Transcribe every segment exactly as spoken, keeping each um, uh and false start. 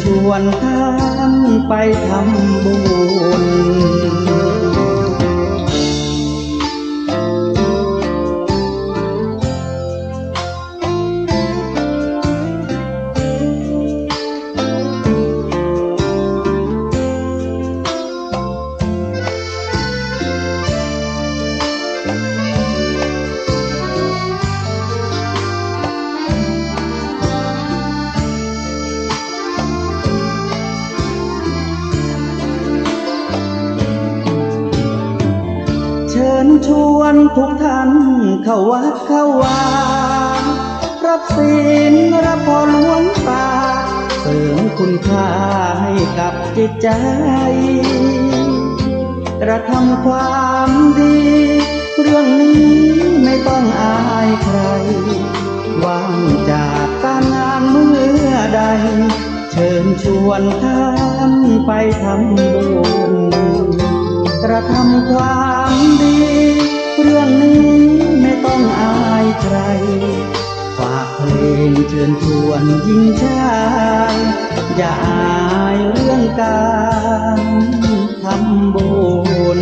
ชวนท่านไปทำบุญ เชิญชวนทุกท่านเข้าวัดเข้าวา รับศีลรับพรหลวงตา เสริมคุณค่าให้กับจิตใจ กระทำความดี เรื่องนี้ไม่ต้องอายใคร ว่างจากการงานเมื่อใด เชิญชวนท่านไปทำบุญ กระทำความดี เรื่องนี้ไม่ต้องอายใคร ฝากเพลงเชิญชวนหญิงชาย อย่าอายเรื่องการทำบุญ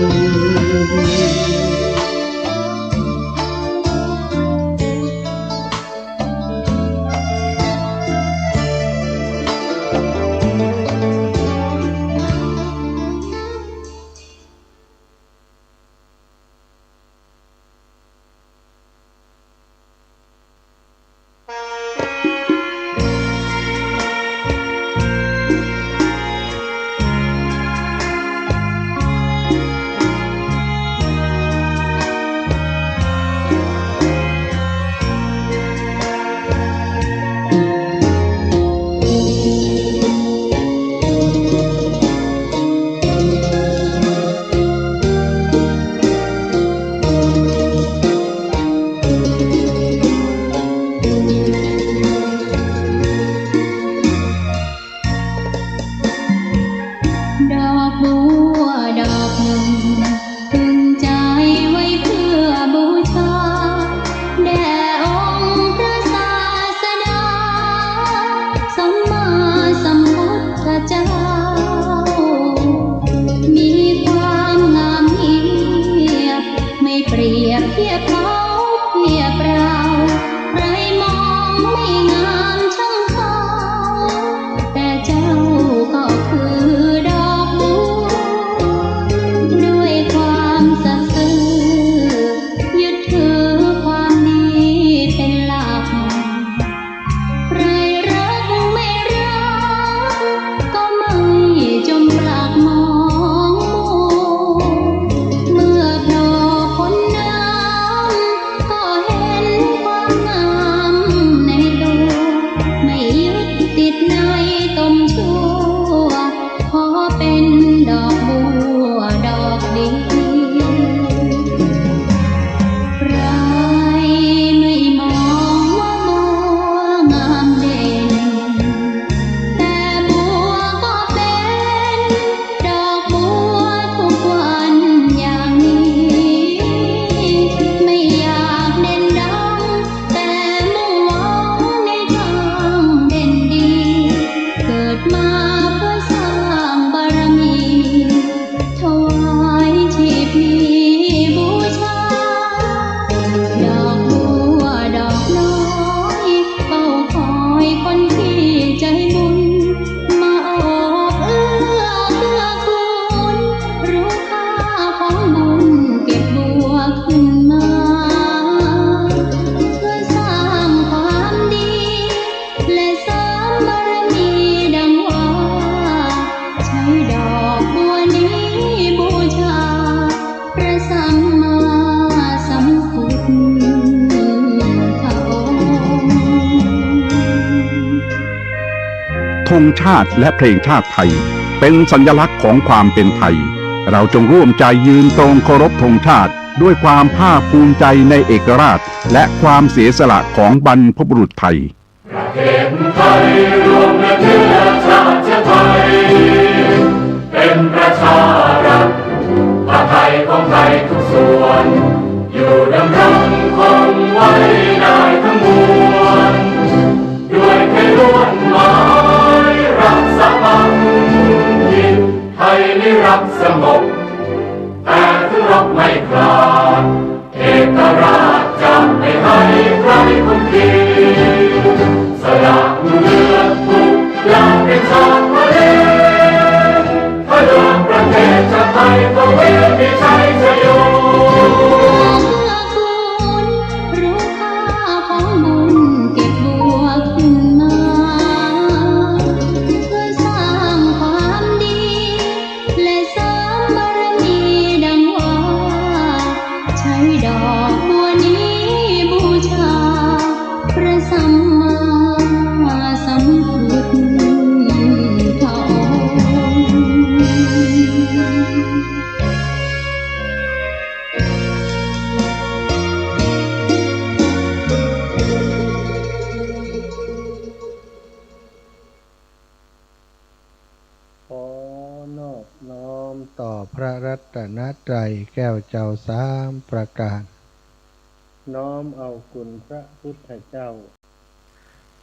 ดอกบัวดอกหนึ่ง ตึงใจไว้เพื่อบูชา แด่องค์พระศาสดา สัมมาสัมพุทธเจ้า มีความงามเยียบ ไม่เปรียบเทียบเขาเทียบเรา ใครมองไม่งามช่างเขา แต่เจ้าก็คือดอกบัว ด้วยความสัตย์ซื่อ ยึดถือความดีเป็นหลัก ใครรักไม่รัก ก็ไม่จมปลักมองมัว เมื่อโผล่พ้นน้ำ ก็เห็นความงามในตัว ไม่ยึดติดในตมชั่ว ขอเป็นดอกบัวดอกเดียว ใครไม่มองว่าบัวงามเด่น แต่บัวก็เป็นดอกบัวทุกวันอย่างนี้ ไม่อยากเด่นดัง แต่มุ่งหวังในทางเด่นดี เกิดมาเพื่อสร้างบารมี ถวายชีพนี้บูชา ดอกบัวดอกน้อย เฝ้าคอยคนที่ใจบุญ มาออกเอื้อเกื้อกูล รู้ค่าของบุญเก็บบัวขึ้นมา เพื่อสร้างความดี และเสริมบารมีดังว่า ใช้ดอกบัวนี้บูชา พระสัมมาสัมพุทธองค์ ธงชาติและเพลงชาติไทย เป็นสัญลักษณ์ของความเป็นไทย เราจงร่วมใจยืนตรงเคารพธงชาติ ด้วยความภาคภูมิใจในเอกราช และความเสียสละของบรรพบุรุษไทย ประเทศไทยรวมและเชื้อชาติไทย เป็นประชารัฐ ผ้าไทยของไทยทุกส่วน อยู่ดำรงคงไว้ได้ทั้งมวล ด้วยไทยล้วนหมายรักษา แต่ถึงรบไม่กล้า เอกราชจะไม่ให้ใครคุมขีด สละเลือดทุกอย่างเป็นสามเณร พระดวงประเทศจะไทยก็มีชัยชโย รู้ค่าของบุญเก็บบัวขึ้นมา เพื่อสร้างความดี และเสริมบารมีดังว่า ใช้ดอกบัวนี้บูชา พระสัมมาสัมพุทธองค์ ขอนอบน้อมต่อพระรัตนตรัยแก้วเจ้าสามประการ น้อมเอาคุณพระพุทธเจ้า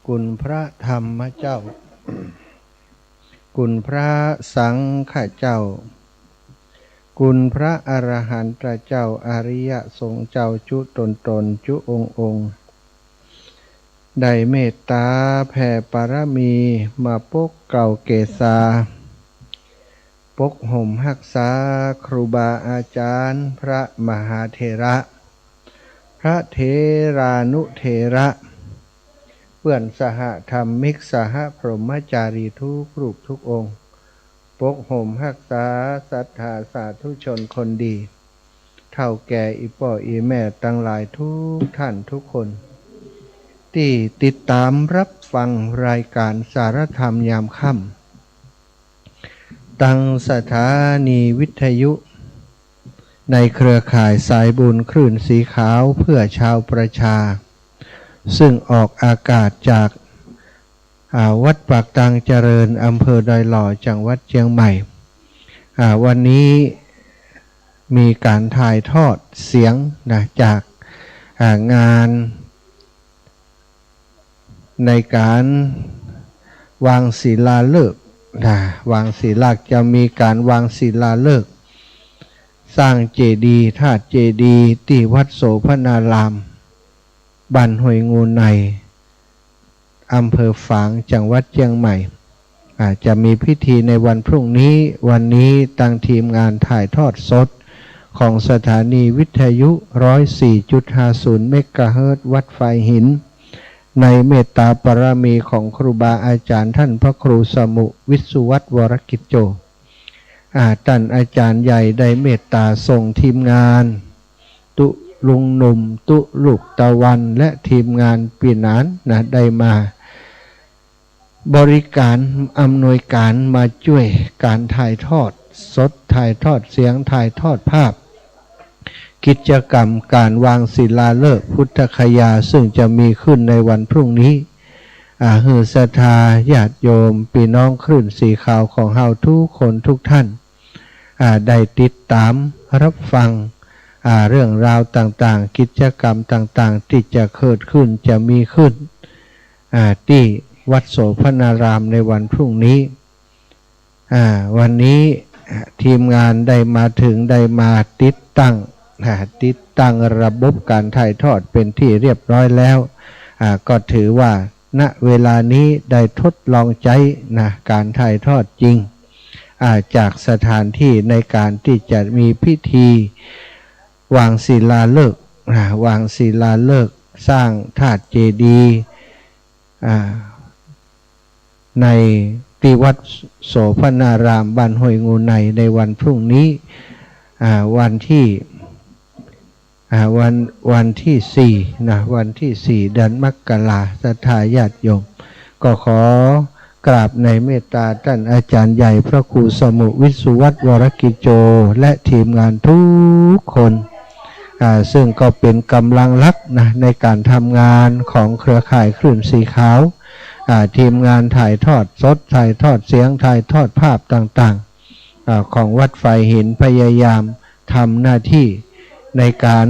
คุณพระธรรมเจ้า คุณพระสังฆเจ้า คุณพระอรหันตเจ้า อริยสงฆ์เจ้าจุ๊ตนตน จุ๊องค์องค์ ได้เมตตาแผ่ปารมีมาปกเกล้าเกศา ปกห่มฮักษาครูบาอาจารย์ พระมหาเถระ พระเถรานุเถระ เปื้อนสหธรรมิก สหพรหมจารีทุกรูปทุกองค์ ปกห่มฮักษาศรัทธาสาธุชนคนดี เฒ่าแก่อี่ป้ออี่แม่ตังหลายทุกท่านทุกคน ตี้ติดต๋ามฮับฟังรายก๋านสารธรรมยามค่ำ ตังสถานีวิทยุ ในเครือข่ายสายบุญคลื่นสีขาวเพื่อชาวประชา ซึ่งออกอากาศจาก อ่า วัดปากตางเจริญ อำเภอดอยหล่อ จังหวัดเจียงใหม่ อ่า วันนี้มีก๋านถ่ายทอดเสียงนะ จาก อ่า งาน ในก๋านวางศิลาฤกษ์นะ วางศิลา จะมีก๋านวางศิลาฤกษ์ สร้างเจดีย์ ธาตุเจดีย์ ตี้วัดโสภณาราม บ้านห้วยงูใน อำเภอฝาง จังหวัดเจียงใหม่ อ่า จะมีพิธีในวันพรุ่งนี้ วันนี้ตังทีมงานถ่ายทอดสดของสถานีวิทยุ ร้อยสี่จุดห้าศูนย์ เมกะเฮิรตซ์ วัดฝายหิน ในเมตตาปารมีของครูบาอาจารย์ต้านพระครูสมุห์ วิศวัตร วรกิจโจ อ่า ต้านอาจารย์ใหญ่ได้เมตตาส่งทีมงาน ตุ๊ลุงหนุ่ม ตุ๊ลูกตะวัน และทีมงานปี้หนานนะ ได้มา บริก๋านอำนวยก๋านมาจ้วยก๋านถ่ายทอดสด ถ่ายทอดเสียง ถ่ายทอดภาพ กิจกรรมก๋านวางศิลาฤกษ์พุทธคยา ซึ่งจะมีขึ้นในวันพรุ่งนี้ อ่า หื้อศรัทธาญาติโยมปี้น้องคลื่นสีขาวของเฮาทุกคนทุกท่าน อ่า ได้ติดต๋ามฮับฟัง อ่า เรื่องราวต่างๆ กิจกรรมต่างๆ ตี้จะเกิดขึ้น จะมีขึ้น อ่า ตี้วัดโสภณารามในวันพรุ่งนี้ อ่า วันนี้ อ่า ทีมงานได้มาเถิง ได้มาติดตั้ง อ่า ติดตั้งระบบก๋านถ่ายทอดเป๋นตี้เรียบร้อยแล้ว อ่า ก็ถือว่า ณ เวลานี้ได้ทดลองใจ๊นะ ก๋านถ่ายทอดจริง อ่า จากสถานตี้ในก๋านตี้จะมีพิธีวางศิลาฤกษ์ อ่า วางศิลาฤกษ์ สร้างธาตุเจดีย์ อ่า ในตี้วัดโสภณาราม บ้านห้วยงูใน ในวันพรุ่งนี้ อ่า วันตี้ อ่า วัน วันตี้สี่นะ วันตี้สี่ เดือนมกรา ศรัทธาญาติโยม ก็ขอกราบในเมตตาต้านอาจารย์ใหญ่พระครูสมุห์ วิศวัตร วรกิจโจ และทีมงานทุกคน อ่า ซึ่งก็เป๋นก๋ำลังหลักนะ ในก๋านทำงานของเครือข่ายคลื่นสีขาว อ่า ทีมงานถ่ายทอดสด ถ่ายทอดเสียง ถ่ายทอดภาพต่างๆ อ่า ของวัดฝายหินพยายามทำหน้าตี้ในก๋าน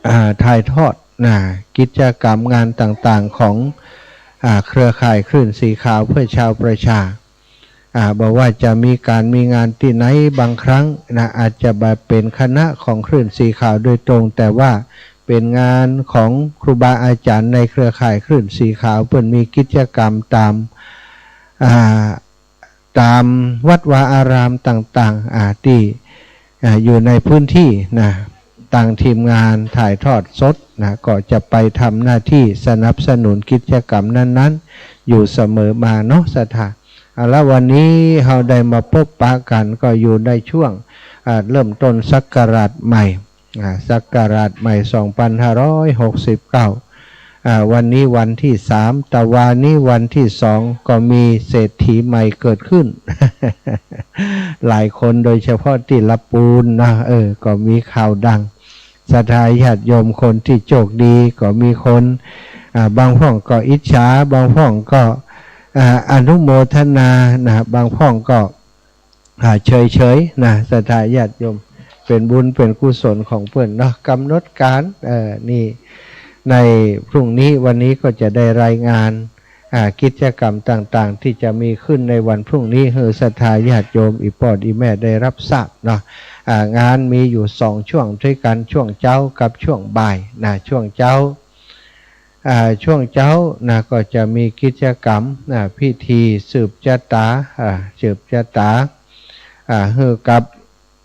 อ่า ถ่ายทอดนะ กิจกรรมงานต่างๆ ของ อ่า เครือข่ายคลื่นสีขาวเพื่อชาวประชา อ่า บ่ว่าจะมีก๋านมีงานตี้ไหน บางครั้งนะ อาจจะบ่เป๋นคณะของคลื่นสีขาวโดยตรง แต่ว่าเป๋นงานของครูบาอาจ๋ารย์ในเครือข่ายคลื่นสีขาว เปิ้นมีกิจกรรมต๋าม อ่า ต๋ามวัดวาอารามต่างๆ อ่า ตี้ อ่า อยู่ในพื้นที่นะ ตางทีมงานถ่ายทอดสดนะ ก็จะไปทำหน้าตี้สนับสนุนกิจกรรมนั้นๆ อยู่เสมอมาเนาะ ศรัทธา เอาละ วันนี้เฮาได้มาปบปะกั๋น ก็อยู่ในช่วง อ่า เริ่มต้นศักราชใหม่ อ่า ศักราชใหม่ สองปันห้าร้อยหกสิบเก้า อ่า วันนี้วันตี้สาม ตะวานี้วันตี้สอง ก็มีเศรษฐีใหม่เกิดขึ้น หลายคน โดยเฉพาะตี้ละปูนนะ เออ ก็มีข่าวดัง ศรัทธาญาติโยมคนตี้โชคดี ก็มีคน อ่า บางพ่องก็อิจฉา บางพ่องก็ อ่า อนุโมทนานะ บางพ่องก็ อ่า เฉยๆ นะ ศรัทธาญาติโยม เป๋นบุญเป๋นกุศลของเปิ้นเนาะ ก๋ำหนดก๋าน เอ่อ นี่ ในพรุ่งนี้ วันนี้ก็จะได้รายงาน อ่า กิจกรรมต่างๆ ตี้จะมีขึ้นในวันพรุ่งนี้ หื้อศรัทธาญาติโยม อี่ป้ออี่แม่ได้ฮับทราบเนาะ อ่า งานมีอยู่สองช่วงด้วยกั๋น ช่วงเจ๊ากับช่วงบ่ายนะ ช่วงเจ๊า อ่า ช่วงเจ๊านะ ก็จะมีกิจกรรม อ่า พิธีสืบจะต๋า อ่า สืบจะต๋า อ่า หื้อกับ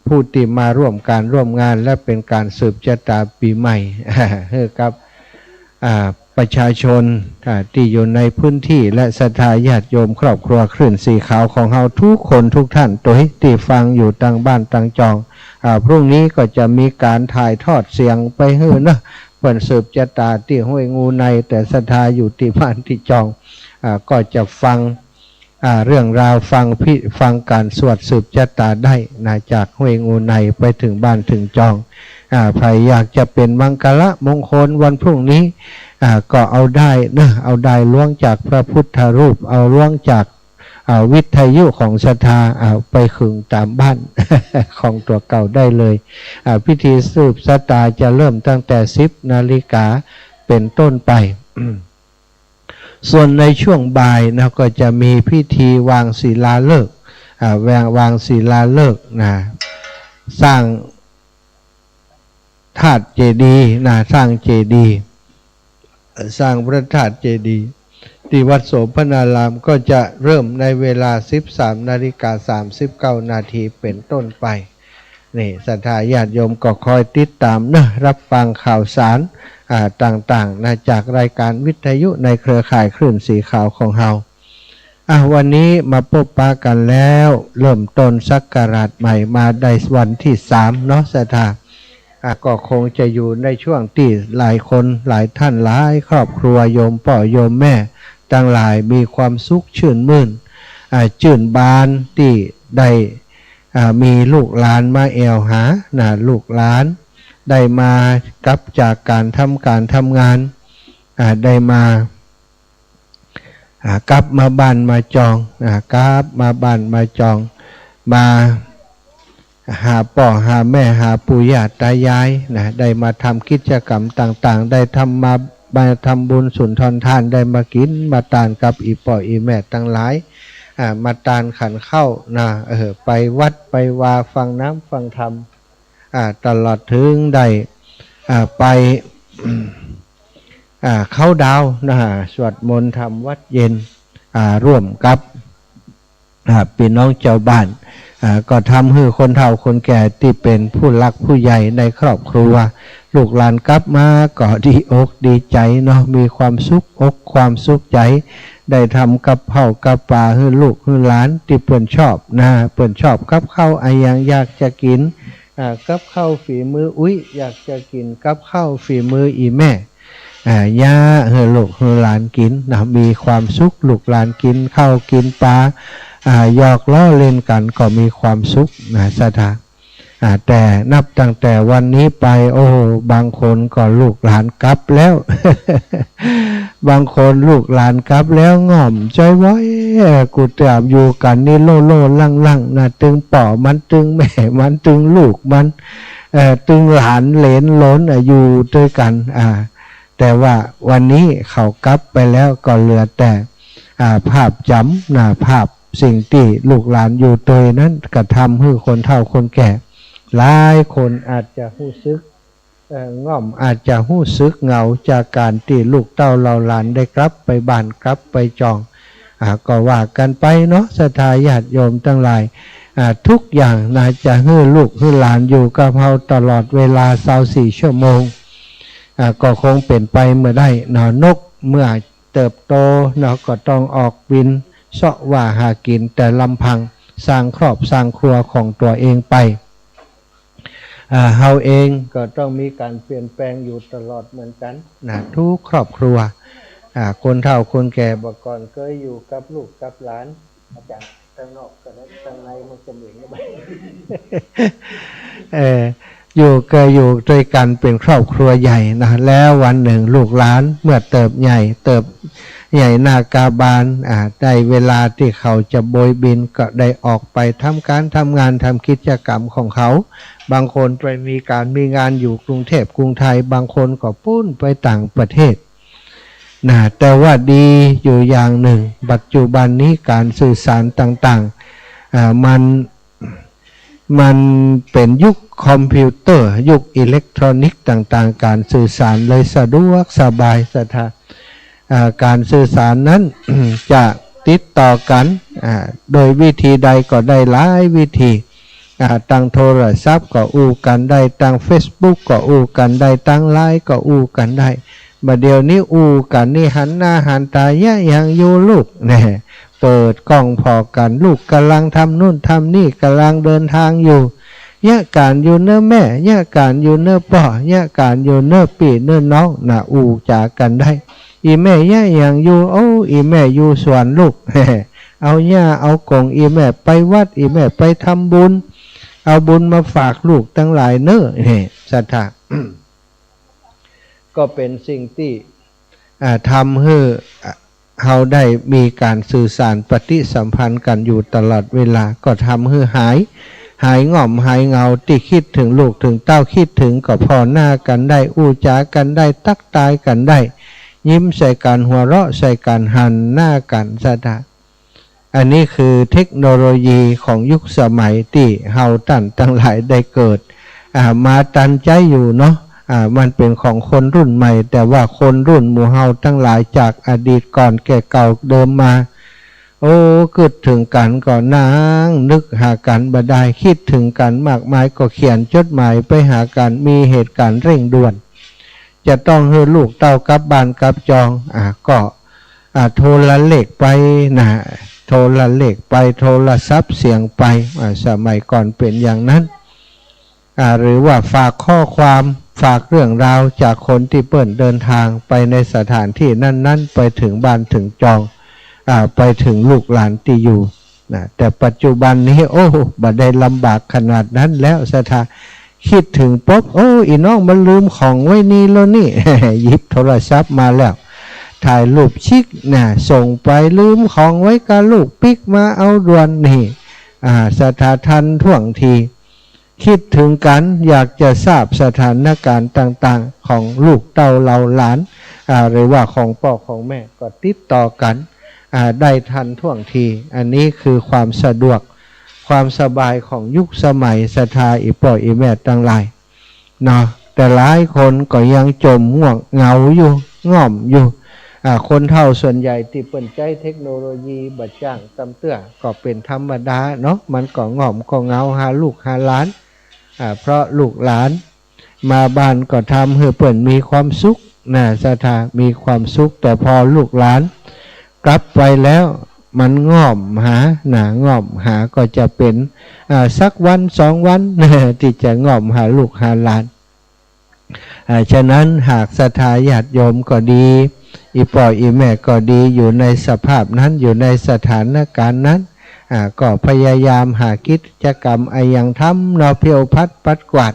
ผู้ตี้มาร่วมก๋านร่วมงาน และเป๋นก๋านสืบจะต๋าปี๋ใหม่ หื้อกับ อ่า ประชาชน อ่า ตี้อยู่ในพื้นตี้ และศรัทธาญาติโยมครอบครัวคลื่นสีขาวของเฮากู้คนกู้ต้าน โตยตี้ฟังอยู่ตางบ้านตางจอง อ่า พรุ่งนี้ก็จะมีก๋านถ่ายทอดเสียงไปหื้อเนาะ เปิ้นสืบจะต๋าตี้ห้วยงูใน แต่ศรัทธาอยู่ตี้บ้านตี้จอง อ่า ก็จะฟัง อ่า เรื่องราว ฟังพิ ฟังก๋านสวดสืบจะต๋าได้นะ จากห้วยงูในไปเถิงบ้านเถิงจอง อ่า ใผอยากจะเป๋นมังคละมงคลวันพรุ่งนี้ อ่า ก็เอาด้ายเนาะ เอาด้ายล้วงจากพระพุทธรูป เอาล้วงจาก อ่า วิทยุของศรัทธา อ่า ไปขึงต๋ามบ้าน ของตั๋วเก่าได้เลย อ่า พิธีสืบจะต๋าจะเริ่มตั้งแต่สิบนาฬิกาเป๋นต้นไป ส่วนในช่วงบ่ายนะ ก็จะมีพิธีวางศิลาฤกษ์ อ่า วาง วางศิลาฤกษ์นะ สร้างธาตุเจดีย์นะ สร้างเจดีย์ สร้างพระธาตุเจดีย์ ตี้วัดโสภณาราม ก็จะเริ่มในเวลาสิบสามนาฬิกาสามสิบเก้านาทีเป๋นต้นไป นี่ ศรัทธาญาติโยมก็คอยติดต๋ามเนาะ ฮับฟังข่าวสาร อ่า ต่างๆ นะ จากรายการวิทยุในเครือข่ายคลื่นสีขาวของเฮา อ่ะ วันนี้มาปบปะกั๋นแล้ว เริ่มต้นศักราชใหม่มาได้วันตี้สามเนาะ ศรัทธา อ่ะ ก็คงจะอยู่ในช่วงตี้หลายคนหลายต้านหลายครอบครัว โยมป้อโยมแม่ตังหลายมีความสุขชื่นมื่น อ่า จื้นบานตี้ได้ อ่า มีลูกหลานมาแอ่วหานะ ลูกหลานได้มา กลับจากก๋านทำก๋านทำงาน อ่า ได้มา อ่า กลับมาบ้านมาจอง อ่า กลับมาบ้านมาจอง มาหาป้อหาแม่ หาปู่ย่าต๋ายายนะ ได้มาทำกิจกรรมต่างๆ ได้ทำมา มาทำบุญสุนทรทาน ได้มากิ๋นมาตานกับอี่ป้ออี่แม่ตังหลาย อ่า มาตานขันข้าวนะ เออ ไปวัดไปวาฟังน้ำฟังธรรม อ่า ตลอดเถิงได้ อ่า ไป อ่า เคาน์ดาวน์นะ สวดมนต์ทำวัตรเย็น อ่า ร่วมกับ อ่า ปี้น้องจาวบ้าน อ่า ก็ทำหื้อคนเฒ่าคนแก่ตี้เป๋นผู้หลักผู้ใหญ่ในครอบครัว ลูกหลานกลับมาก็ดีอกดีใจ๋เนาะ มีความสุขอกความสุขใจ๋ ได้ทำกับข้าวกับป๋าหื้อลูกหื้อหลานตี้เปิ้นชอบนะ เปิ้นชอบกับข้าวอะหยังอยากจะกิ๋น อ่า กับข้าวฝีมืออุ๊ย อยากจะกิ๋นกับข้าวฝีมืออี่แม่ อ่า เยียะหื้อลูกหื้อหลานกิ๋นนะ มีความสุข ลูกหลานกิ๋นข้าวกิ๋นป๋า อ่า หยอกล้อเล่นกั๋นก็มีความสุขนะ ศรัทธา อ่า แต่นับตั้งแต่วันนี้ไป โอ้ บางคนก็ลูกหลานกลับแล้ว บางคนลูกหลานกลับแล้ว ง่อมจ้อยว้อย เอ่อ กูเตื้ออยู่กั๋นนี่โล่ๆ ลั่งๆ นะ ตึงป้อมัน ตึงแม่มัน ตึงลูกมัน เอ่อ ตึงหลานเหลนหลน อ่ะ อยู่ตวยกั๋น อ่า แต่ว่าวันนี้เขากลับไปแล้ว ก็เหลือแต่ อ่า ภาพจ๋ำนะ ภาพ สิ่งตี้ลูกหลานอยู่ตวยนั้น ก็ทำหื้อคนเฒ่าคนแก่หลายคนอาจจะฮู้สึก เอ่อ ง่อมอาจจะฮู้สึกเหงาจากก๋านตี้ลูกเต้าเหล่าหลานได้กลับไปบ้านกลับไปจอง อ่า ก็ว่ากั๋นไปเนาะ ศรัทธาญาติโยมตังหลาย อ่า ทุกอย่างนาจะหื้อลูกหื้อหลานอยู่กับเฮาตลอดเวลาซาวสี่ชั่วโมง อ่า ก็คงเป๋นไปบ่ได้เนาะ นกเมื่อเติบโตเนาะ ก็ต้องออกบินเซาะว่าหากิ๋นแต่ลำพัง สร้างครอบสร้างครัวของตั๋วเองไป อ่า เฮาเองก็ต้องมีก๋านเปลี่ยนแปลงอยู่ตลอดเหมือนกั๋นนะ ทุกครอบครัว อ่า คนเฒ่าคนแก่บ่าก่อนเกยอยู่กับลูกกับหลาน อาจ๋ารย์ ตังนอกก็ได้ ตังในมันจะเหมือนกั๋น เออ อยู่ เกยอยู่ตวยกั๋นเป๋นครอบครัวใหญ่นะ แล้ววันนึ่งลูกหลานเมื่อเติบใหญ่ เติบใหญ่หน้ากาบาน อ่า ได้เวลาตี้เขาจะโบยบิน ก็ได้ออกไปทำก๋านทำงาน ทำกิจกรรมของเขา บางคนไปมีก๋านมีงานอยู่กรุงเทพฯกรุงไทย บางคนก็ปู๊นไปต่างประเทศนะ แต่ว่าดีอยู่อย่างนึ่ง ปัจจุบันนี้ก๋านสื่อสารต่างๆ อ่า มัน มันเป๋นยุคคอมพิวเตอร์ ยุคอิเล็กทรอนิกส์ต่างๆ ก๋านสื่อสารเลยสะดวกสบาย ศรัทธา อ่า ก๋านสื่อสารนั้น จะติดต่อกั๋น อ่า โดยวิธีใดก็ได้หลายวิธี อ่า ตังโทรศัพท์ก็อู้กั๋นได้ ตังเฟซบุ๊กก็อู้กั๋นได้ ตังไลน์ก็อู้กั๋นได้ บ่าเดี่ยวนี้อู้กั๋นนี่หันหน้าหันต๋า เยียะหยังอยู่ลูก แน่ เปิดกล้องผ่อกั๋น ลูกก่ำลังทำนู่นทำนี่ ก่ำลังเดินทางอยู่ เยียะก๋านอยู่เน่อแม่ เยียะก๋านอยู่เน่อป้อ เยียะก๋านอยู่เน่อปี้เน่อน้องนะ อู้จ๋ากั๋นได้ อี่แม่เยียะหยังอยู่ โอ้ อี่แม่อยู่สวนลูก เอาหญ้าเอาก๋ง อี่แม่ไปวัด อี่แม่ไปทำบุญ เอาบุญมาฝากลูกตังหลายเน่อ แน่ ศรัทธา ก็เป๋นสิ่งตี้ อ่า ทำหื้อ อ่า เฮาได้มีก๋านสื่อสารปฏิสัมพันธ์กั๋นอยู่ตลอดเวลา ก็ทำหื้อหาย หายง่อมหายเหงา ตี้คิดเถิงลูกเถิงเต้า คิดเถิงก็ผ่อหน้ากั๋นได้ อู้จ๋ากั๋นได้ ตั๊กตายกั๋นได้ ยิ้มใส่กั๋น หัวเราะใส่กั๋น หันหน้ากั๋น ศรัทธา อันนี้คือเทคโนโลยีของยุคสมัยตี้เฮาต้านตังหลายได้เกิด อ่า มาตันใจ๊อยู่เนาะ อ่า มันเป๋นของคนรุ่นใหม่ แต่ว่าคนรุ่นหมู่เฮาตังหลายจากอดีตก่อนแก่เก่าเดิมมา โอ้ กึ๊ดเถิงกั๋นก็นั่งนึกหากั๋นบ่ได้ คิดเถิงกั๋นมากมายก็เขียนจดหมายไปหากั๋น มีเหตุก๋ารณ์เร่งด่วน จะต้องหื้อลูกเต้ากลับบ้านกลับจอง อ่า ก็ อ่า โทรเลขไปนะ โทรเลขไป โทรศัพท์เสียงไป อ่า สมัยก่อนเป๋นอย่างนั้น อ่า หรือว่าฝากข้อความ ฝากเรื่องราวจากคนตี้เปิ้นเดินทางไปในสถานตี้นั้นๆ ไปเถิงบ้านเถิงจอง อ่า ไปเถิงลูกหลานตี้อยู่นะ แต่ปัจจุบันนี้ โอ้ บ่ได้ลำบากขนาดนั้นแล้ว ศรัทธา คิดเถิงปุ๊บ โอ้ อี่น้องมันลืมของไว้นี่แล้วนี่ หยิบโทรศัพท์มาแล้ว ถ่ายรูปชิกนะ ส่งไป ลืมของไว้กับลูก ปิ๊กมาเอาด่วนนี่ อ่า ศรัทธา ทันท่วงที คิดเถิงกั๋น อยากจะทราบสถานก๋ารณ์ต่างๆ ของลูกเต้าเหล่าหลาน อ่า หรือว่าของป้อของแม่ ก็ติดต่อกั๋น อ่า ได้ทันท่วงที อันนี้คือความสะดวก ความสบายของยุคสมัย ศรัทธา อี่ป้ออี่แม่ตังหลายเนาะ แต่หลายคนก็ยังจ๋มง่วงเหงาอยู่ ง่อมอยู่ อ่า คนเฒ่าส่วนใหญ่ตี้เปิ้นใจ๊เทคโนโลยีบ่จ้างตำเตื้อ ก็เป๋นธรรมดาเนาะ มันก็ง่อมก็เหงาหาลูกหาหลาน อ่า เพราะลูกหลาน มาบ้านก็ทำหื้อเปิ้นมีความสุขนะ ศรัทธา มีความสุข แต่พอลูกหลานกลับไปแล้ว มันง่อมหานะ ง่อมหาก็จะเป๋น อ่า สักวันสองวัน ตี้จะง่อมหาลูกหาหลาน อ่า ฉะนั้นหากศรัทธาญาติโยมก็ดี อี่ป้ออี่แม่ก็ดี อยู่ในสภาพนั้น อยู่ในสถานก๋ารณ์นั้น อ่า ก็พยายามหากิจกรรมอะหยังทำเนาะ เผี้ยวผัดปัดกวาด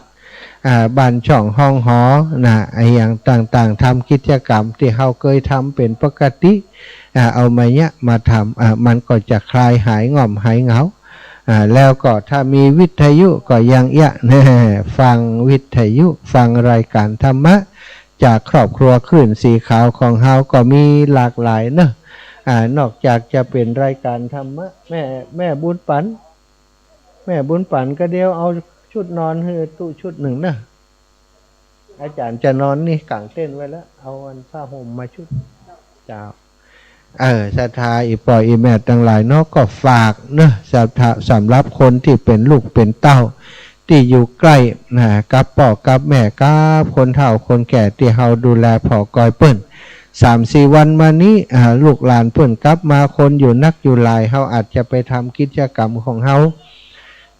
อ่า บ้านช่องห้องหอนะ อะหยังต่างๆ ทำกิจกรรมตี้เฮาเกยทำเป๋นปกติ อ่า เอามาเยียะมาทำ อ่า มันก็จะคลายหายง่อมหายเหงา อ่า แล้วก็ถ้ามีวิทยุก็ยังเยียะ ฟังวิทยุ ฟังรายการธรรมะ จากครอบครัวคลื่นสีขาวของเฮาก็มีหลากหลายเนาะ อ่า นอกจากจะเป๋นรายก๋านธรรมะ แม่ แม่บุญปั๋น แม่บุญปั๋นก็เดี๋ยวเอาชุดนอนหื้อตุ๊ชุดนึ่งเน่อ อาจ๋ารย์จะนอนนี่ ก๋างเต็นท์ไว้แล้ว เอาอันผ้าห่มมาชุบ เจ้า เออ ศรัทธาอี่ป้ออี่แม่ตังหลายเนาะ ก็ฝากเนาะ ศรัทธา สำหรับคนตี้เป๋นลูกเป๋นเต้า ตี้อยู่ใก้ นะ กับป้อกับแม่ กับคนเฒ่าคนแก่ตี้เฮาดูแลผ่อกอยเปิ้น สามสี่วันมานี้ อ่า ลูกหลานเปิ้นกลับมา คนอยู่นักอยู่หลาย เฮาอาจจะไปทำกิจกรรมของเฮา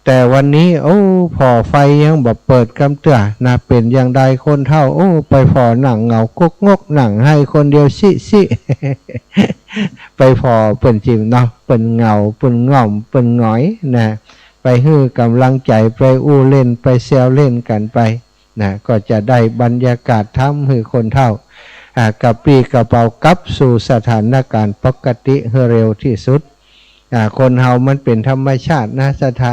แต่วันนี้ โอ้ ผ่อไฟยังบ่เปิดกำเตื้อนะ เป๋นอย่างใดคนเฒ่า โอ้ ไปผ่อนั่งเหงาก๊กงก นั่งไห้คนเดียวซิซิ ไปผ่อเปิ้นจิมเนาะ เปิ้นเหงา เปิ้นง่อม เปิ้นหงอยนะ ไปหื้อกำลังใจ๋ ไปอู้เล่น ไปแซวเล่นกั๋นไปนะ ก็จะได้บรรยากาศทำหื้อคนเฒ่า อ่า กระปรี้กระเปร่ากลับสู่สถานก๋ารณ์ปกติหื้อเร็วตี้สุด อ่า คนเฮามันเป๋นธรรมชาตินะ ศรัทธา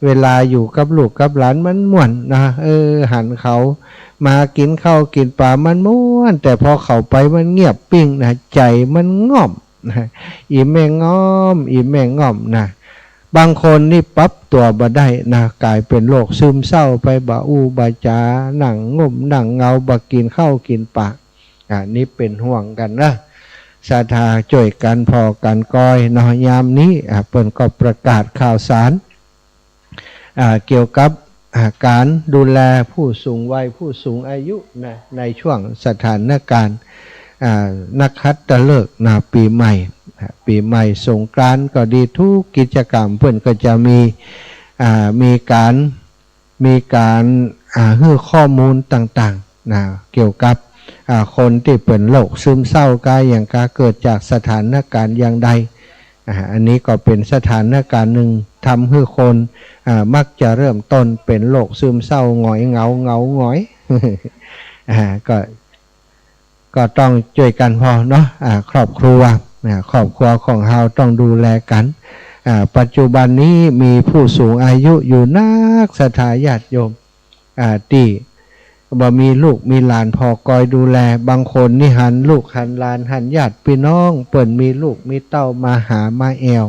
เวลาอยู่กับลูกกับหลานมันม่วนนะ เออ หันเขามากิ๋นข้าวกิ๋นป๋ามันม่วน แต่พอเขาไปมันเงียบปิ้งนะ ใจ๋มันง่อมนะ อี่แม่ง่อม อี่แม่ง่อมนะ บางคนนี่ปรับตั๋วบ่ได้นะ ก๋ายเป๋นโรคซึมเศร้าไป บ่อู้บ่จ๋า นั่งง่มนั่งเหงา บ่กิ๋นข้าวกิ๋นป๋า อ่า นี่เป๋นห่วงกั๋นนะ ศรัทธาจ้วยกั๋นผ่อกั๋นกอยเนาะ ยามนี้ อ่า เปิ้นก็ประกาศข่าวสาร อ่า เกี่ยวกับ อ่า ก๋านดูแลผู้สูงวัย ผู้สูงอายุนะ ในช่วงสถานก๋ารณ์ อ่า นักขัตฤกษ์นะ ปี๋ใหม่ อ่า ปี๋ใหม่สงกรานต์ก็ดี ทุกกิจกรรมเปิ้นก็จะมี อ่า มีก๋าน มีก๋าน อ่า หื้อข้อมูลต่างๆ นะ เกี่ยวกับ อ่า คนตี้เป๋นโรคซึมเศร้ากาหยังกา เกิดจากสถานก๋ารณ์อย่างใด อ่า อันนี้ก็เป๋นสถานก๋ารณ์นึ่ง ทำหื้อคน อ่า มักจะเริ่มต้นเป๋นโรคซึมเศร้า หงอยเหงา เหงาหงอย อ่า ก็ ก็ต้องจ้วยกั๋นผ่อเนาะ อ่า ครอบครัว อ่า ครอบครัวของเฮาต้องดูแลกั๋น อ่า ปัจจุบันนี้มีผู้สูงอายุอยู่นัก ศรัทธาญาติโยม อ่า ตี้บ่มีลูกมีหลานผ่อกอยดูแล บางคนนี่หันลูกหันหลาน หันญาติปี้น้องเปิ้นมีลูกมีเต้ามาหามาแอ่ว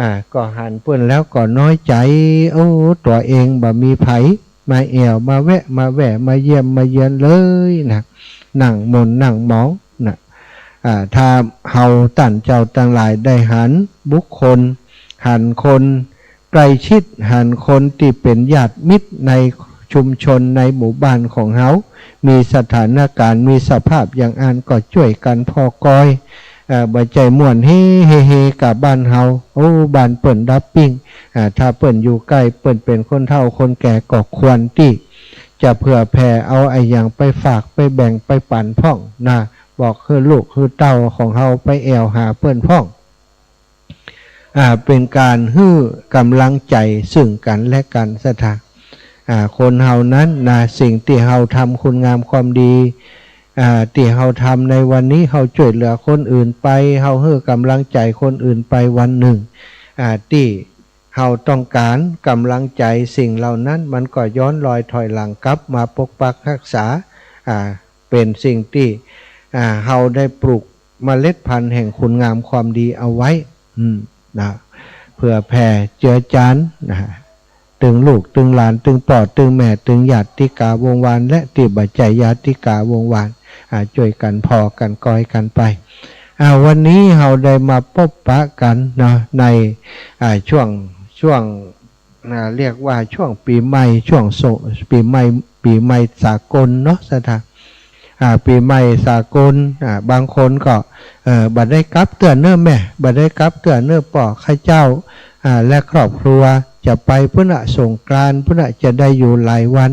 อ่า ก็หันเปิ้นแล้วก็น้อยใจ๋ โอ้ ตั๋วเองบ่มีใผมาแอ่ว มาแวะ มาแว่ มาเยี่ยม มาเยือนเลยนะ นั่งหม่นนั่งหมองนะ อ่า ถ้าเฮาต้านเจ้าตังหลายได้หันบุคคล หันคนใก้ชิด หันคนตี้เป๋นญาติมิตรในชุมชน ในหมู่บ้านของเฮา มีสถานก๋ารณ์ มีสภาพอย่างอั้น ก็จ้วยกั๋นผ่อกอย เอ่อ บ่ใจ้ม่วนเฮ เฮ เฮ กาบ้านเฮา โอ้ บ้านเปิ้นดับปิ้ง อ่า ถ้าเปิ้นอยู่ใก้ เปิ้นเป๋นคนเฒ่าคนแก่ ก็ควรตี้จะเผื่อแผ่เอาอะหยังไปฝาก ไปแบ่ง ไปปั๋นพ่องนะ บอกหื้อลูกหื้อเต้าของเฮาไปแอ่วหาเปิ้นพ่อง อ่า เป๋นก๋านหื้อก๋ำลังใจ๋ซึ่งกั๋นและกั๋น ศรัทธา อ่า คนเฮานั้นนะ สิ่งตี้เฮาทำคุณงามความดี อ่า ตี้เฮาทำในวันนี้ เฮาจ้วยเหลือคนอื่นไป เฮาหื้อก๋ำลังใจ๋คนอื่นไป วันนึ่ง อ่า ตี้เฮาต้องก๋านก๋ำลังใจ๋สิ่งเหล่านั้น มันก็ย้อนรอยถอยหลังกลับมาปกปักฮักษา อ่า เป๋นสิ่งตี้ อ่า เฮาได้ปลูกเมล็ดพันธุ์แห่งคุณงามความดีเอาไว้ อืม นะ เผื่อแผ่เจือจาน นะ ตึงลูกตึงหลาน ตึงป้อตึงแม่ ตึงญาติกาวงศ์วาน และตี้บ่ใจ้ญาติกาวงศ์วาน อ่า จ้วยกั๋นผ่อกั๋นกอยกั๋นไป อ่า วันนี้เฮาได้มาปบปะกั๋นเนาะ ใน อ่า ช่วง ช่วง อ่า เรียกว่าช่วงปี๋ใหม่ ช่วงสง- ปี๋ใหม่ ปี๋ใหม่สากลเนาะ ศรัทธา อ่า ปี๋ใหม่สากล อ่า บางคนก็ เอ่อ บ่ได้กลับเตื้อเน่อแม่ บ่ได้กลับเตื้อเน่อป้อ ข้าเจ้า อ่า และครอบครัวจะไปปู๊นน่ะ สงกรานต์ปู๊นน่ะ จะได้อยู่หลายวัน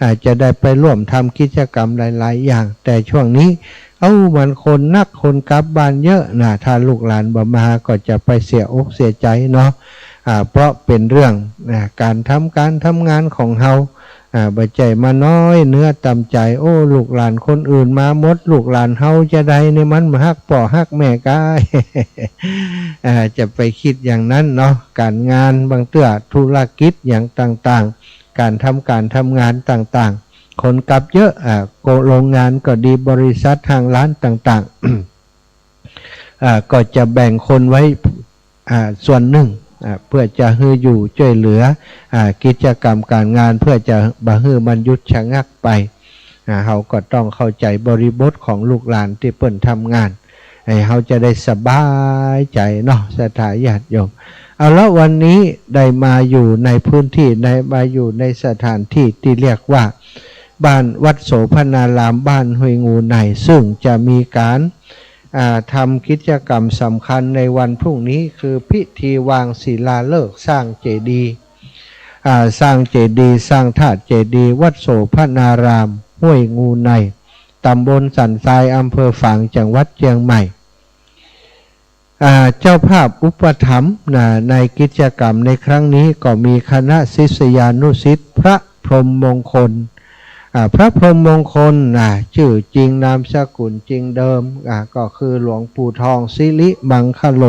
อ่า จะได้ไปร่วมทำกิจกรรมหลายๆ อย่าง แต่ช่วงนี้ เอ้า มันคนนัก คนกลับบ้านเยอะนะ ถ้าลูกหลานบ่มาก็จะไปเสียอกเสียใจ๋เนาะ อ่า เพราะเป๋นเรื่อง อ่า ก๋านทำก๋านทำงานของเฮา อ่า บ่ใจ้มาน้อยเนื้อต่ำใจ๋ โอ้ ลูกหลานคนอื่นมาหมด ลูกหลานเฮาจาใดนี่ มันบ่ฮักป้อฮักแม่กาย อ่า จะไปกึ๊ดอย่างนั้นเนาะ ก๋านงานบางเตื้อ ธุรกิจอย่างต่างๆ ก๋านทำก๋านทำงานต่างๆ คนกลับเยอะ อ่า โก- โรงงานก็ดี บริษัทห้างร้านต่างๆ อ่า ก็จะแบ่งคนไว้ อ่า ส่วนนึ่ง อ่า เปื้อจะหื้ออยู่จ้วยเหลือ อ่า กิจกรรมก๋านงาน เปื้อจะบ่หื้อมันหยุดชะงักไป อ่า เฮาก็ต้องเข้าใจ๋บริบทของลูกหลานตี้เปิ้นทำงาน ให้เฮาจะได้สบายใจ๋เนาะ ศรัทธาญาติโยม เอาละ วันนี้ได้มาอยู่ในพื้นที่ ได้มาอยู่ในสถานที่ตี้เรียกว่า บ้านวัดโสภณาราม บ้านห้วยงูใน ซึ่งจะมีก๋าน อ่า ทำกิจกรรมสำคัญในวันพรุ่งนี้ คือพิธีวางศิลาฤกษ์สร้างเจดีย์ อ่า สร้างเจดีย์ สร้างธาตุเจดีย์ วัดโสภณาราม ห้วยงูใน ตำบลสันทราย อำเภอฝาง จังหวัดเจียงใหม่ อ่า เจ้าภาพอุปถัมภ์นะ ในกิจกรรมในครั้งนี้ก็มีคณะศิษยานุศิษย์พระพรหมมงคล อ่า พระพรหมมงคลนะ จื้อจริงนามสกุลจริงเดิม อ่า ก็คือหลวงปู่ทองสิริมังคโล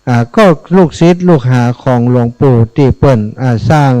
อ่า ก็ลูกศิษย์ลูกหาของหลวงปู่ตี้เปิ้น อ่า สร้าง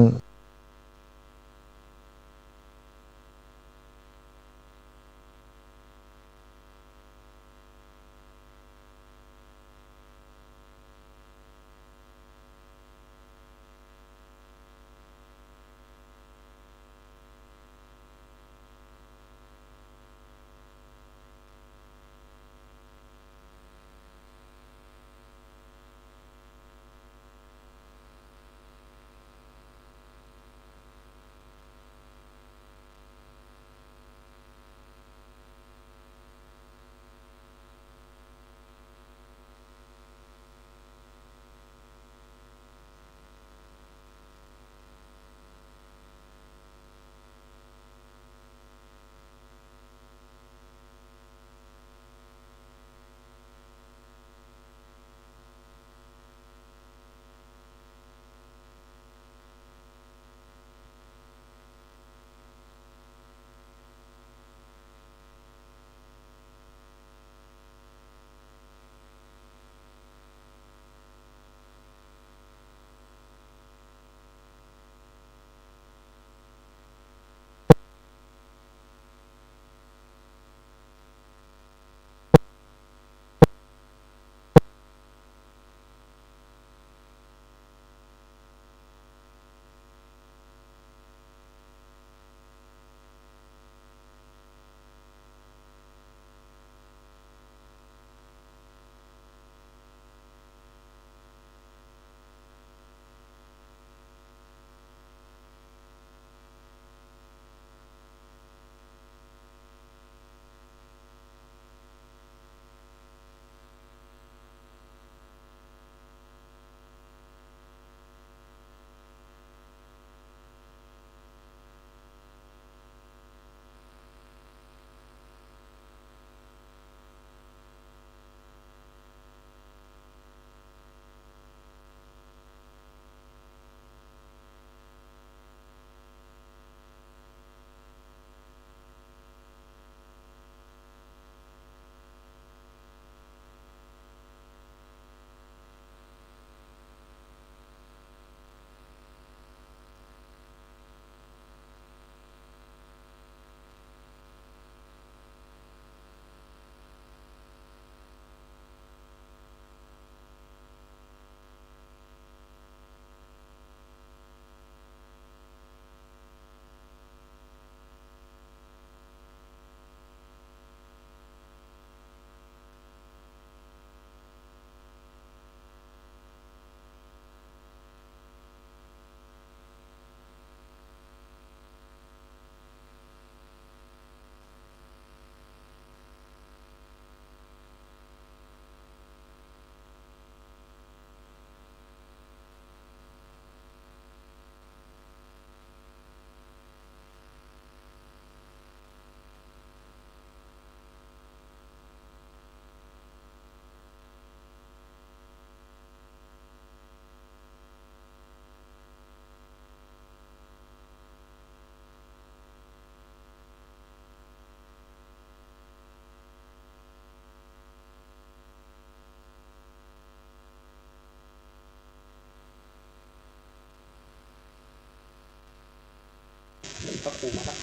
พระครูมาละ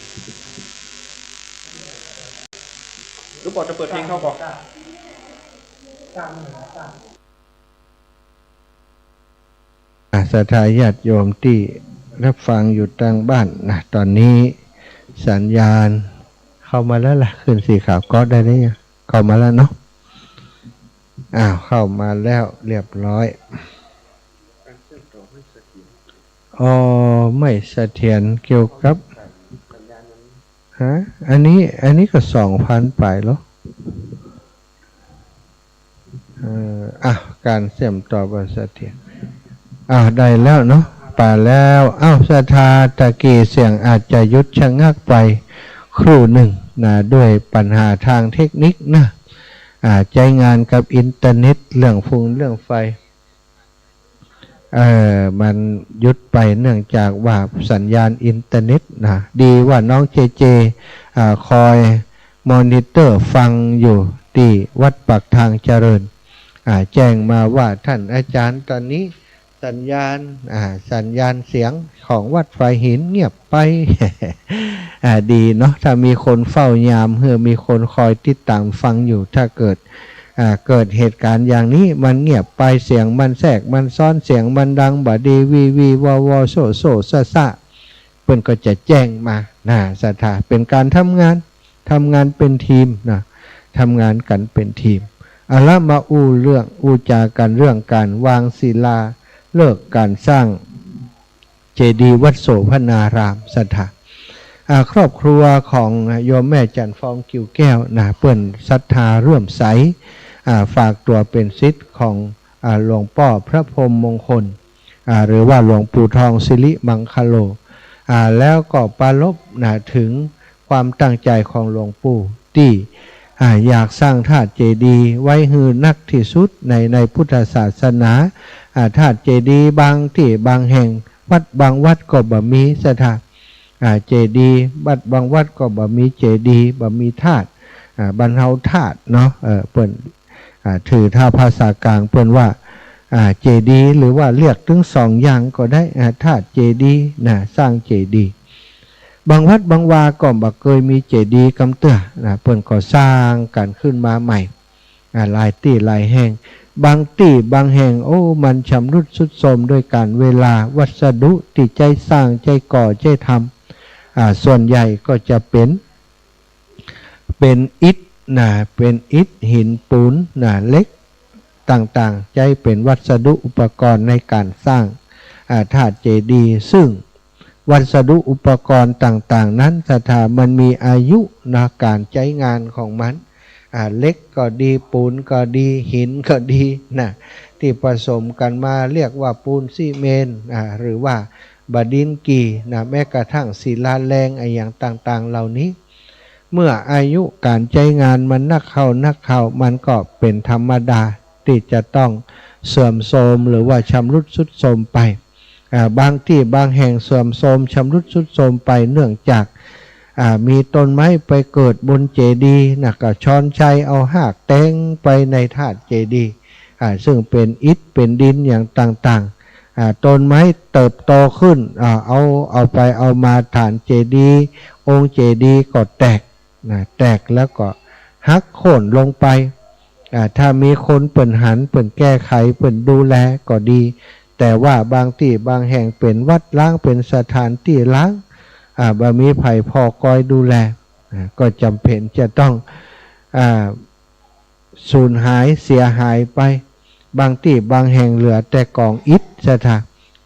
หลวงปู่จะเปิดเพลงเข้าก่อน อ่ะ ศรัทธาญาติโยมตี้รับฟังอยู่ตางบ้านนะ ต๋อนนี้สัญญาณเข้ามาแล้วล่ะ ขึ้นสีขาวก็ได้แล้วเนี่ย เข้ามาแล้วเนาะ อ้าว เข้ามาแล้วเรียบร้อย อ๋อ ไม่เสถียรเกี่ยวกับ ฮะ อันนี้ อันนี้ก็สองพันไปเหรอ เอ่อ อ่ะ ก๋านเสียมต่อบ่เสถียร อ่ะ ได้แล้วเนาะ ไปแล้ว อ้าว ศรัทธา ตะกี้เสียงอาจจะหยุดชะงักไปครู่นึ่งนะ ด้วยปัญหาตางเทคนิคนะ อ่า ใจ๊งานกับอินเทอร์เน็ต เรื่องฟงเรื่องไฟ เอ่อ มันหยุดไปเนื่องจากว่าสัญญาณอินเทอร์เน็ตนะ ดีว่าน้องเจเจ อ่า คอยมอนิเตอร์ฟังอยู่ตี้วัดปากทางเจริญ อ่า แจ้งมาว่า ต้านอาจ๋ารย์ ต๋อนนี้สัญญาณ อ่า สัญญาณเสียงของวัดฝายหินเงียบไป อ่า ดีเนาะ ถ้ามีคนเฝ้ายาม หื้อมีคนคอยติดต๋ามฟังอยู่ ถ้าเกิด อ่า เกิดเหตุก๋ารณ์อย่างนี้ มันเงียบไป เสียงมันแทรกมันซ้อน เสียงมันดังบ่ดี วีวีวอวอ โซ่โซ่ซ่าซ่า เปิ้นก็จะแจ้งมานะ ศรัทธา เป๋นก๋านทำงาน ทำงานเป๋นทีมนะ ทำงานกั๋นเป๋นทีม เอาละ มาอู้เรื่อง อู้จากั๋นเรื่องก๋านวางศิลาฤกษ์ก๋านสร้าง เจดีย์วัดโสภณาราม ศรัทธา อ่า ครอบครัวของโยมแม่จันทร์ฟอง กิ่วแก้ว นะ เปิ้นศรัทธาเลื่อมใส อ่า ฝากตั๋วเป๋นศิษย์ของ อ่า หลวงป้อพระพรหมมงคล อ่า หรือว่าหลวงปู่ทองสิริมังคโล อ่า แล้วก็ปรารภ นะ เถิงความตั้งใจ๋ของหลวงปู่ตี้ อ่า อยากสร้างธาตุเจดีย์ไว้หื้อนักตี้สุดใน ในพุทธศาสนา อ่า ธาตุเจดีย์บางตี้บางแห่ง วัดบางวัดก็บ่มี ศรัทธา อ่า เจดีย์วัดบางวัดก็บ่มีเจดีย์ บ่มีธาตุ อ่า บ้านเฮาธาตุเนาะ เออ เปิ้น อ่า ถือถ้าภาษากลางเปิ้นว่า อ่า เจดีย์ หรือว่าเรียกตึงสองอย่างก็ได้ อ่า ธาตุเจดีย์นะ สร้างเจดีย์ บางวัดบางวาก็บ่เกยมีเจดีย์กำเตื้อนะ เปิ้นก็สร้างกั๋นขึ้นมาใหม่ อ่า หลายตี้หลายแห่ง บางตี้บางแห่ง โอ้ มันชำรุดทรุดโทรมด้วยกาลเวลา วัสดุตี้ใจ๊สร้าง ใจ๊ก่อ ใจ๊ทำ อ่า ส่วนใหญ่ก็จะเป๋น เป๋นอิฐนะ เป๋นอิฐ หิน ปูนนะ เหล็กต่างๆ ใจ๊เป๋นวัสดุอุปกรณ์ในก๋านสร้าง อ่า ธาตุเจดีย์ ซึ่งวัสดุอุปกรณ์ต่างๆ นั้น ศรัทธา มันมีอายุนะ ก๋านใจ๊งานของมัน อ่า เหล็กก็ดี ปูนก็ดี หินก็ดีนะ ตี้ผสมกั๋นมาเรียกว่าปูนซีเมนต์ อ่า หรือว่าบ่าดินกี่นะ แม้กระทั่งศิลาแรงอะหยังต่างๆ เหล่านี้ เมื่ออายุก๋านใจ๊งานมันนักเข้านักเข้า มันก็เป๋นธรรมดาตี้จะต้องเสื่อมโทรมหรือว่าชำรุดทรุดโทรมไป อ่า บางตี้บางแห่งเสื่อมโทรมชำรุดทรุดโทรมไปเนื่องจาก อ่า มีต้นไม้ไปเกิดบนเจดีย์นะ ก็ชอนชัยเอาฮากแตงไปในธาตุเจดีย์ อ่า ซึ่งเป๋นอิฐเป๋นดินอย่างต่างๆ อ่า ต้นไม้เติบโตขึ้น อ่า เอา เอาไปเอามาฐานเจดีย์ องค์เจดีย์ก็แตกนะ แตกแล้วก็หักโค่นลงไป อ่า ถ้ามีคนเปิ้นหัน เปิ้นแก้ไข เปิ้นดูแลก็ดี แต่ว่าบางตี้บางแห่งเป๋นวัดร้าง เป๋นสถานตี้ร้าง อ่า บ่มีใผผ่อคอยดูแล อ่า ก็จ๋ำเป๋นจะต้อง อ่า สูญหายเสียหายไป บางตี้บางแห่งเหลือแต่ก๋องอิฐ ศรัทธา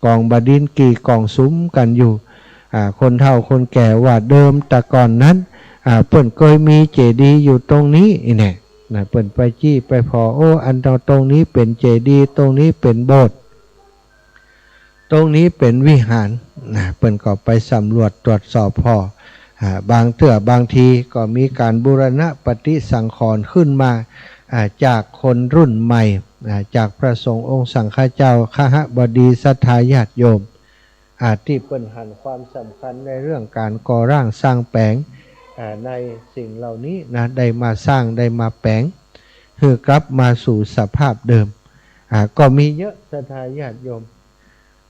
ก๋องบ่าดินกี่ ก๋องสุมกั๋นอยู่ อ่า คนเฒ่าคนแก่ว่าเดิมแต่ก่อนนั้น อ่า เปิ้นเกยมีเจดีย์อยู่ตรงนี้ อี้แน่นะ เปิ้นไปจี้ไปผ่อ โอ้ อันตรงนี้เป๋นเจดีย์ ตรงนี้เป๋นโบสถ์ ตรงนี้เป๋นวิหารนะ เปิ้นก็ไปสำรวจตรวจสอบผ่อ อ่า บางเตื้อบางทีก็มีก๋านบูรณะปฏิสังขรณ์ขึ้นมา อ่า จากคนรุ่นใหม่ อ่า จากพระสงฆ์องค์สังฆเจ้า คหบดีศรัทธาญาติโยม อ่า ตี้เปิ้นหันความสำคัญในเรื่องก๋านก่อร่างสร้างแป๋ง อ่า ในสิ่งเหล่านี้นะ ได้มาสร้าง ได้มาแป๋ง หื้อกลับมาสู่สภาพเดิม อ่า ก็มีเยอะ ศรัทธาญาติโยม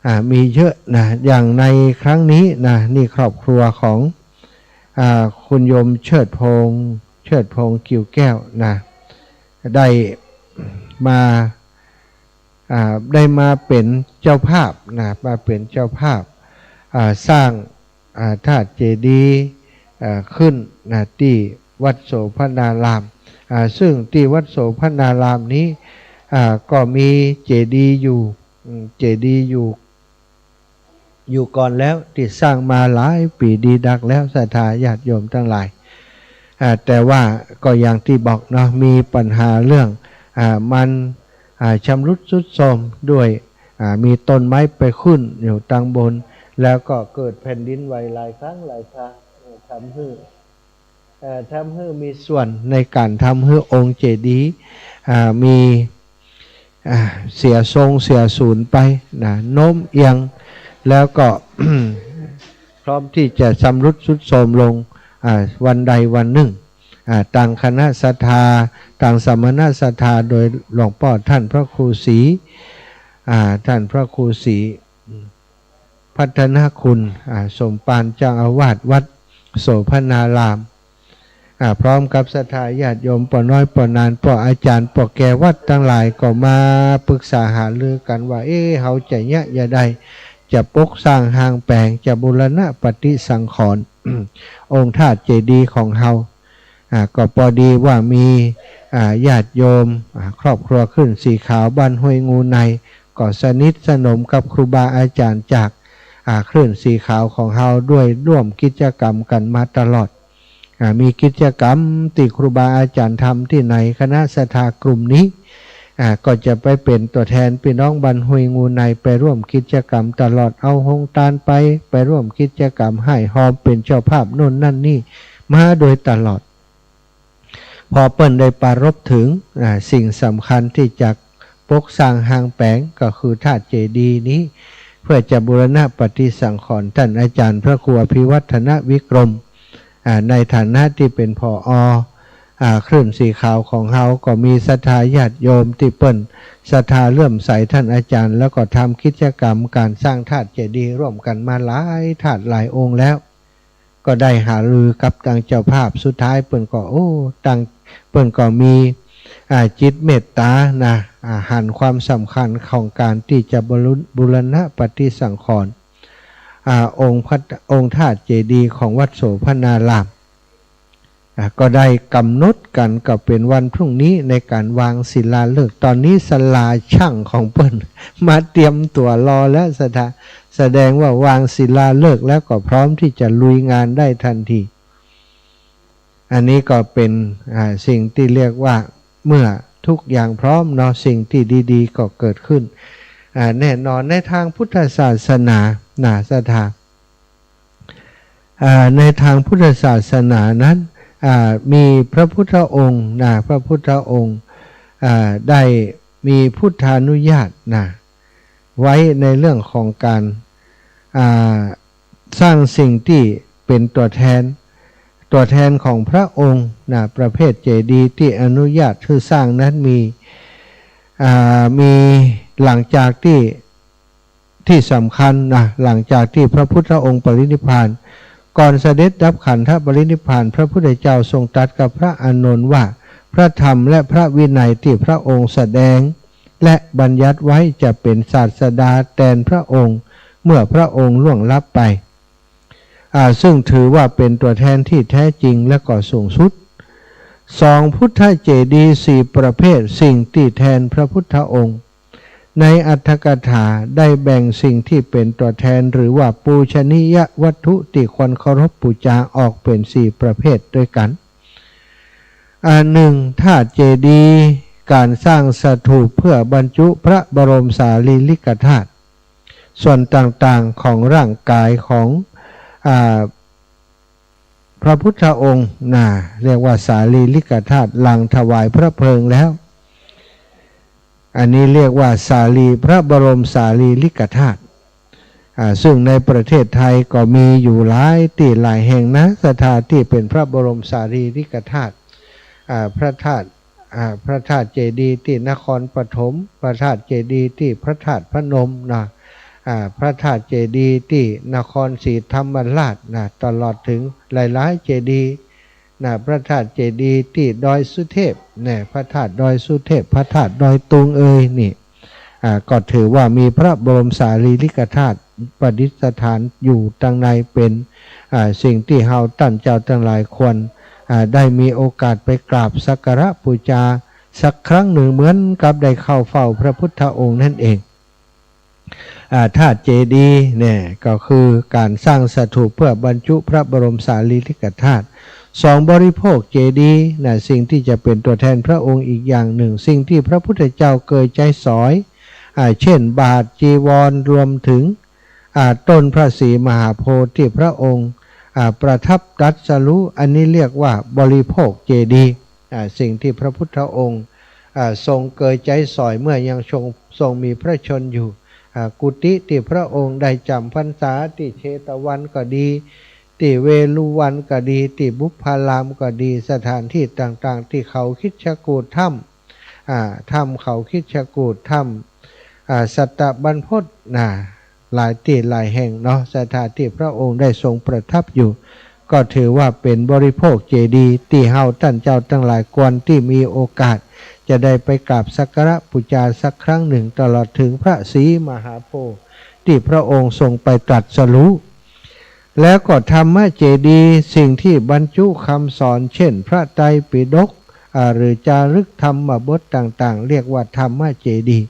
อ่า มีเยอะนะ อย่างในครั้งนี้นะ นี่ครอบครัวของ อ่า คุณโยมเชิดพงษ์ เชิดพงษ์ กิ่วแก้วนะ ได้ มา อ่า ได้มาเป๋นเจ้าภาพนะ มาเป๋นเจ้าภาพ อ่า สร้าง อ่า ธาตุเจดีย์ อ่า ขึ้นนะ ตี้วัดโสภณาราม อ่า ซึ่งตี้วัดโสภณารามนี้ อ่า ก็มีเจดีย์อยู่ อืม เจดีย์อยู่ อยู่ก่อนแล้ว ตี้สร้างมาหลายปี๋ดีนักแล้ว ศรัทธาญาติโยมตังหลาย อ่า แต่ว่าก็อย่างตี้บอกเนาะ มีปัญหาเรื่อง อ่า มัน อ่า ชำรุดทรุดโทรมด้วย อ่า มีต้นไม้ไปขึ้นอยู่ตังบน แล้วก็เกิดแผ่นดินไหวหลายครั้งหลายครา เอ่อ ทำหื้อ เอ่อ ทำหื้อมีส่วนในก๋านทำหื้อองค์เจดีย์ อ่า มี อ่า เสียทรงเสียศูนย์ไปนะ โน้มเอียง แล้วก็ พร้อมตี้จะชำรุดทรุดโทรมลง อ่า วันใดวันนึ่ง อ่า ตางคณะศรัทธา ตางสมณศรัทธา โดยหลวงป้อต้านพระครูศรี อ่า ต้านพระครูศรี พัฒนคุณ อ่า สมภารเจ้าอาวาสวัดโสภณาราม อ่า พร้อมกับศรัทธาญาติโยม ป้อน้อย ป้อหนาน ป้ออาจ๋ารย์ ป้อแก่วัดตังหลาย ก็มาปรึกษาหารือกั๋นว่า เอ๊ะ เฮาจะเยียะจะใด จะปกสร้างห้างแป๋ง จะบูรณะปฏิสังขรณ์ องค์ธาตุเจดีย์ของเฮา อ่า ก็ปอดีว่ามี อ่า ญาติโยม อ่า ครอบครัวคลื่นสีขาวบ้านห้วยงูใน ก็สนิทสนมกับครูบาอาจ๋ารย์จาก อ่า คลื่นสีขาวของเฮา โดยร่วมกิจกรรมกั๋นมาตลอด อ่า มีกิจกรรมตี้ครูบาอาจ๋ารย์ทำตี้ไหน คณะศรัทธากลุ่มนี้ อ่า ก็จะไปเป๋นตั๋วแทนปี้น้องบ้านห้วยงูใน ไปร่วมกิจกรรมตลอด เอาฮงตานไป ไปร่วมกิจกรรม ฮ้ายฮอเป๋นเจ้าภาพโน่นนั่นนี่ มาโดยตลอด พอเปิ้นได้ปรารภเถิง อ่า สิ่งสำคัญตี้จะปกสร้างห้างแป๋ง ก็คือธาตุเจดีย์นี้ เพื่อจะบูรณะปฏิสังขรณ์ต้านอาจ๋ารย์พระครูอภิวัฒนวิกรม อ่า ในฐานะตี้เป๋น ผอ. อ่า คลื่นสีขาวของเฮา ก็มีศรัทธาญาติโยมตี้เปิ้นศรัทธาเลื่อมใสต้านอาจ๋ารย์ แล้วก็ทำกิจกรรมก๋านสร้างธาตุเจดีย์ร่วมกั๋นมาหลายธาตุหลายองค์แล้ว ก็ได้หารือกับตางเจ้าภาพ สุดท้ายเปิ้นก็ โอ้ ตาง เปิ้นก็มี อ่า จิตเมตตานะ อ่า หันความสำคัญของก๋านตี้จะบูร- บูรณะปฏิสังขรณ์ อ่า องค์พระ- องค์ธาตุเจดีย์ของวัดโสภณาราม อ่า ก็ได้ก๋ำหนดกั๋นก็เป๋นวันพรุ่งนี้ในก๋านวางศิลาฤกษ์ ต๋อนนี้ศาลาช่างของเปิ้นมาเตรียมตั๋วรอแล้ว ศรัทธา แสดงว่าวางศิลาฤกษ์แล้วก็พร้อมตี้จะลุยงานได้ทันที อันนี้ก็เป๋น อ่า สิ่งตี้เรียกว่าเมื่อทุกอย่างพร้อมเนาะ สิ่งตี้ดีๆ ก็เกิดขึ้น อ่า แน่นอนในตางพุทธศาสนานะ ศรัทธา อ่า ในตางพุทธศาสนานั้น อ่า มีพระพุทธองค์นะ พระพุทธองค์ อ่า ได้มีพุทธานุญาตนะ ไว้ในเรื่องของก๋าน อ่า สร้างสิ่งตี้เป๋นตั๋วแทน ตั๋วแทนของพระองค์นะ ประเภทเจดีย์ตี้อนุญาตหื้อสร้างนั้นมี อ่า มีหลังจากตี้ ตี้สำคัญนะ หลังจากตี้พระพุทธองค์ปรินิพพาน ก่อนเสด็จดับขันธปรินิพพาน พระพุทธเจ้าทรงตรัสกับพระอานนท์ว่า พระธรรมและพระวินัยตี้พระองค์แสดงและบัญญัติไว้จะเป๋นศาสดาแตนพระองค์ เมื่อพระองค์ล่วงลับไป อ่า ซึ่งถือว่าเป๋นตั๋วแทนตี้แท้จริงและก็สูงสุด สอง พุทธเจดีย์สี่ประเภท สิ่งตี้แทนพระพุทธองค์ ในอรรถกถาได้แบ่งสิ่งตี้เป๋นตั๋วแทน หรือว่าปูชนียวัตถุตี้ควรเคารพบูชาออกเป๋นสี่ประเภทด้วยกั๋น อ่า หนึ่ง ธาตุเจดีย์ ก๋านสร้างสถูปเพื่อบรรจุพระบรมสารีริกธาตุ ส่วนต่างๆ ของร่างกายของ อ่า พระพุทธองค์นะ เรียกว่าสารีริกธาตุ หลังถวายพระเพลิงแล้ว อันนี้เรียกว่าสารี พระบรมสารีริกธาตุ อ่า ซึ่งในประเทศไทยก็มีอยู่หลายตี้หลายแห่งนะ ศรัทธา ตี้เป๋นพระบรมสารีริกธาตุ อ่า พระธาตุ อ่า พระธาตุเจดีย์ตี้นครปฐม พระธาตุเจดีย์ตี้พระธาตุพนมนะ อ่า พระธาตุเจดีย์ตี้นครศรีธรรมราชนะ ตลอดเถิงหลายๆ เจดีย์ นะ พระธาตุเจดีย์ตี้ดอยสุเทพ นะ พระธาตุดอยสุเทพ พระธาตุดอยตุงเอยนี่ อ่า ก็ถือว่ามีพระบรมสารีริกธาตุประดิษฐานอยู่ตังใน เป๋น อ่า สิ่งตี้เฮาต้านเจ้าตังหลายควร อ่า ได้มีโอกาสไปกราบสักการะปู๋จาสักครั้งนึ่ง เหมือนกับได้เข้าเฝ้าพระพุทธองค์นั้นเอง อ่า ธาตุเจดีย์เนี่ยก็คือก๋านสร้างสถูปเปื้อบรรจุพระบรมสารีริกธาตุ สอง บริโภคเจดีย์นะ สิ่งตี้จะเป๋นตั๋วแทนพระองค์อีกอย่างนึ่ง สิ่งตี้พระพุทธเจ้าเกยใจ๊สอย อ่า เช่น บาตรจีวร รวมเถิง อ่า ต้นพระศรีมหาโพธิ์ตี้พระองค์ อ่า ประทับตรัสรู้ อันนี้เรียกว่าบริโภคเจดีย์ อ่า สิ่งตี้พระพุทธองค์ อ่า ทรงเกยใจ๊สอยเมื่อยังทรง ทรงมีพระชนม์อยู่ อ่า กุฏิตี้พระองค์ได้จ๋ำพรรษา ตี้เชตวันก็ดี ตี้เวฬุวันก็ดี ตี้บุพพารามก็ดี สถานตี้ต่างๆ ตี้เขาคิชกูฏ ถ้ำ อ่า ถ้ำเขาคิชกูฏ ถ้ำ อ่า สัตตบรรพต นะ หลายตี้หลายแห่งเนาะ สถานตี้พระองค์ได้ทรงประทับอยู่ ก็ถือว่าเป๋นบริโภคเจดีย์ตี้เฮาต้านเจ้าตังหลายควรตี้มีโอกาสจะได้ไปกราบสักการะปู๋จาสักครั้งนึ่ง ตลอดเถิงพระศรีมหาโพธิ์ตี้พระองค์ทรงไปตรัสรู้ แล้วก็ธรรมเจดีย์ สิ่งตี้บรรจุกำสอน เช่น พระไตรปิฎก อ่า หรือจารึกธรรมบทต่างๆ เรียกว่าธรรมเจดีย์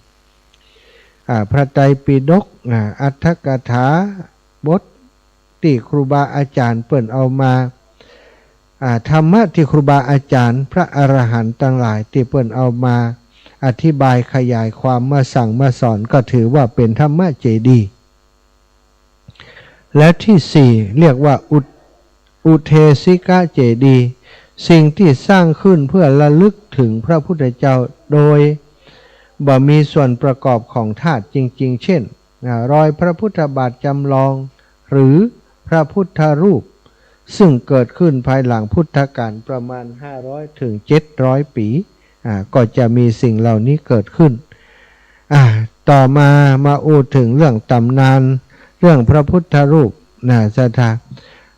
อ่า พระไตรปิฎก อ่า อัตถกถาบทตี้ครูบาอาจ๋ารย์เปิ้นเอามา อ่า ธรรมะตี้ครูบาอาจ๋ารย์พระอรหันต์ตังหลายตี้เปิ้นเอามาอธิบายขยายความมาสั่งมาสอน ก็ถือว่าเป๋นธรรมเจดีย์ และตี้สี่ เรียกว่าอุท- อุเทสิกเจดีย์ สิ่งตี้สร้างขึ้นเปื้อระลึกเถิงพระพุทธเจ้า โดยบ่มีส่วนประกอบของธาตุจริงๆ เช่น อ่า รอยพระพุทธบาทจ๋ำลอง หรือพระพุทธรูป ซึ่งเกิดขึ้นภายหลังพุทธกาลประมาณห้าร้อยเถิงเจ็ดร้อยปี๋ อ่า ก็จะมีสิ่งเหล่านี้เกิดขึ้น อ่า ต่อมามาอู้เถิงเรื่องต๋ำนาน เรื่องพระพุทธรูปนะ ศรัทธา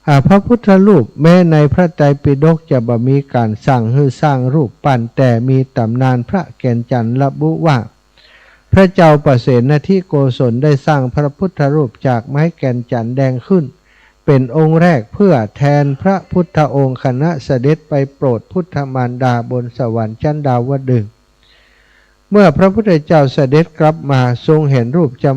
อ่า พระพุทธรูปแม้ในพระไตรปิฎกจะบ่มีก๋านสั่งหื้อสร้างรูปปั้น แต่มีต๋ำนานพระแก่นจันทน์ระบุว่า พระเจ้าปเสนทิโกศลได้สร้างพระพุทธรูปจากไม้แก่นจันทน์แดงขึ้น เป๋นองค์แรกเปื้อแทนพระพุทธองค์ขณะเสด็จไปโปรดพุทธมารดาบนสวรรค์ชั้นดาวดึงส์ เมื่อพระพุทธเจ้าเสด็จกลับมาทรงเห็นรูปจ๋ำ